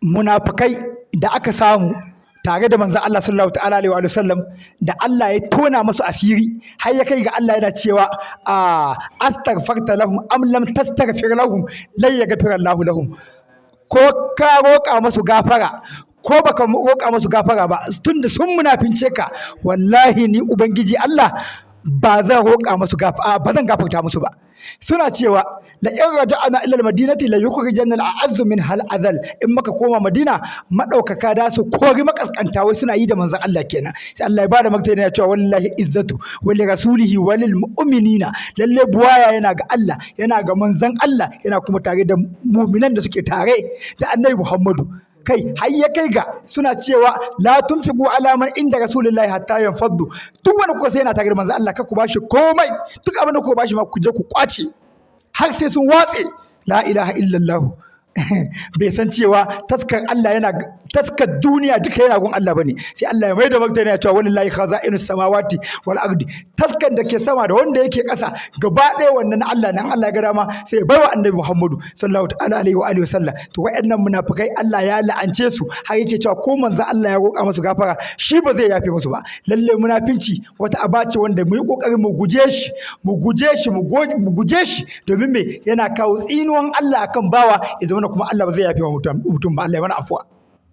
Munafukai da aka samu tare da manzon Allah sallallahu ta'ala alaihi wa sallam, da Allah ya tona musu asiri, har ya kai ga Allah yana cewa a astaghfarta lahum am lam tastaghfir lahum lan yaghfir Allahu lahum. Ko ka roƙa musu gafara ko baka roƙa musu gafara ba, tunda sun munafince ka, wallahi ni ubangiji Allah ba zan roƙa musu gafara ba, zan gafarta musu ba. Suna cewa la in raja'na ila al-madinati la yukhrijanna al-a'azzu min hal azal. In muka koma Madina, madaukaka da su kori makaskanta. Wai suna yi da manzon Allah kenan. Sai Allah ya bada martani yana cewa wallahi izzatu wa li rasulihi wa lil mu'minina. Lalle buwaya yana ga Allah, yana ga manzon Allah, yana kuma tare da mu'minan da suke tare da Annabi Muhammadu. Kai har ya kai ga suna cewa la tunfiqu ala man inda rasulillahi hatta yanfaddu. Duk wani kuka sai yana tare da manzon Allah, kar ku bashi komai. Duk abin da kuka bashi ma, ku je ku kwace har sai sun watse. La ilaha illallah. Bai san cewa taskar Allah yana taskar duniya duka yana gun Allah bane. Sai Allah ya maida martani ya cewa walillahi khaza'inus samawati wal ardi. Taskar da ke sama da wanda yake ƙasa gaba ɗaya, wannan na Allah nan. Allah ya ga dama sai ya baiwa Annabi Muhammadu sallallahu ta'ala alaihi wa alihi wasallam. To waɗannan munafikai Allah ya la'ance su, har yake cewa ko manzo Allah ya roƙa musu gafara, shi ba zai yafe musu ba. Lalle munafinci wata aba ce wanda mu yi ƙoƙarin mu guje shi, mu guje shi, mu guje shi. Domin me? Yana kawo tsinuwan Allah akan bawa, ya zama kuma Allah ba zai yafe wa mutum ba. Allah ya mana afuwa.